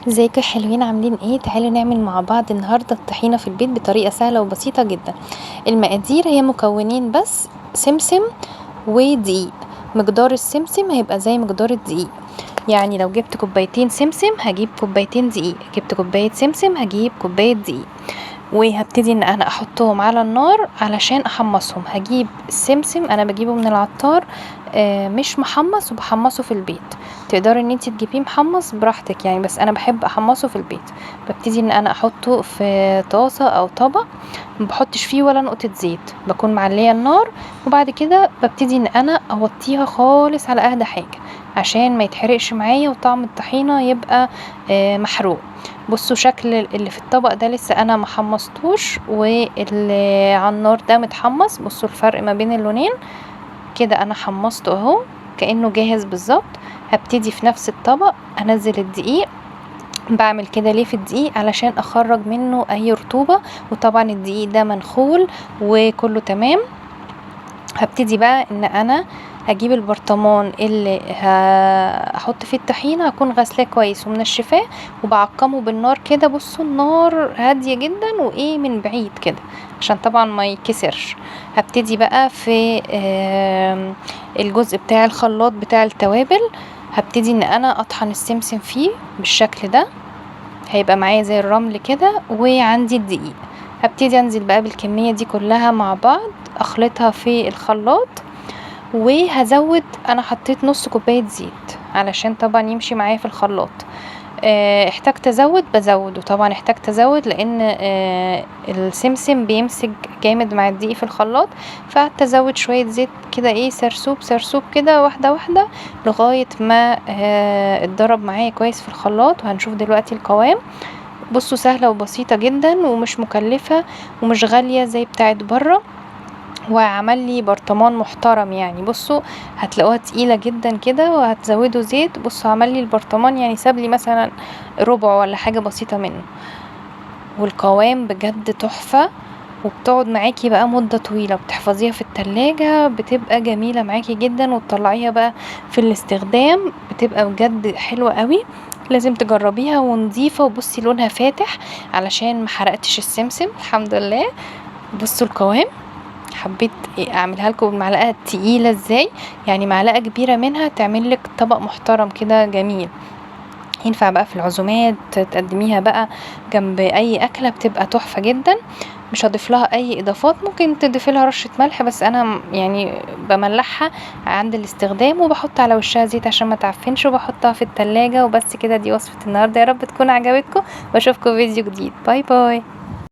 ازيكم يا حلوين؟ عاملين ايه؟ تعالوا نعمل مع بعض النهارده الطحينه في البيت بطريقة سهلة وبسيطة جدا. المقادير هي مكونين بس، سمسم ودقيق. مقدار السمسم هيبقى زي مقدار الدقيق، يعني لو جبت كوبايتين سمسم هجيب كوبايتين دقيق، جبت كوباية سمسم هجيب كوباية دقيق. وهبتدي ان انا احطهم على النار علشان احمصهم. هجيب السمسم، انا بجيبه من العطار مش محمص، وبحمصه في البيت. تقدري ان انتي تجيبيه محمص براحتك يعني، بس انا بحب احمصه في البيت. ببتدي ان انا احطه في طاسه او طبق، ما بحطش فيه ولا نقطة زيت، بكون معليه النار. وبعد كده ببتدي ان انا اوطيها خالص على اهدى حاجة عشان ما يتحرقش معايا وطعم الطحينه يبقى محروق. بصوا شكل اللي في الطبق ده لسه انا ما حمصتوش، واللي على النار ده متحمص. بصوا الفرق ما بين اللونين كده، انا حمصته اهو كانه جاهز بالظبط. هبتدي في نفس الطبق انزل الدقيق. بعمل كده ليه في الدقيق؟ علشان اخرج منه اي رطوبة، وطبعا الدقيق ده منخول وكله تمام. هبتدي بقى ان انا اجيب البرطمان اللي هحط فيه الطحينه، هكون غسلاه كويس ومنشفاه وبعقمه بالنار كده. بصوا النار هادية جدا وايه من بعيد كده عشان طبعا ما يكسرش. هبتدي بقى في الجزء بتاع الخلاط بتاع التوابل، هبتدي ان انا اطحن السمسم فيه بالشكل ده، هيبقى معايا زي الرمل كده. وعندي الدقيق، هبتدي انزل بقى بالكمية دي كلها مع بعض، اخلطها في الخلاط. وهزود، انا حطيت نص كوباية زيت علشان طبعا يمشي معايا في الخلاط. احتجت ازود بزود، وطبعا احتجت ازود لان السمسم بيمسك جامد مع الدقيق في الخلاط، فقعدت ازود شوية زيت كده، ايه سرسوب سرسوب كده، واحدة واحدة، لغاية ما اتضرب معايا كويس في الخلاط. وهنشوف دلوقتي القوام. بصوا سهلة وبسيطة جدا ومش مكلفة ومش غالية زي بتاعت بره، وعمل لي برطمان محترم يعني. بصوا هتلاقوها تقيلة جدا كده وهتزودوا زيت. بصوا عمل لي البرطمان يعني ساب لي مثلا ربع ولا حاجة بسيطة منه، والقوام بجد تحفة، وبتقعد معاكي بقى مده طويلة، بتحفظيها في التلاجة بتبقى جميلة معاكي جدا، وتطلعيها بقى في الاستخدام بتبقى بجد حلوة قوي. لازم تجربيها، ونضيفه. وبصي لونها فاتح علشان ما حرقتش السمسم الحمد لله. بصوا القوام، حبيت اعملها لكم بالمعلقه التقيله ازاي، يعني معلقه كبيرة منها تعمل لك طبق محترم كده جميل. ينفع بقى في العزومات تقدميها بقى جنب اي اكله، بتبقى تحفة جدا. مش هضيف لها اي اضافات، ممكن تضيفي لها رشه ملح، بس انا يعني بملحها عند الاستخدام، وبحط على وشها زيت عشان ما تعفنش، وبحطها في التلاجة. وبس كده، دي وصفه النهارده، يا رب تكون عجبتكم، واشوفكم في فيديو جديد. bye bye.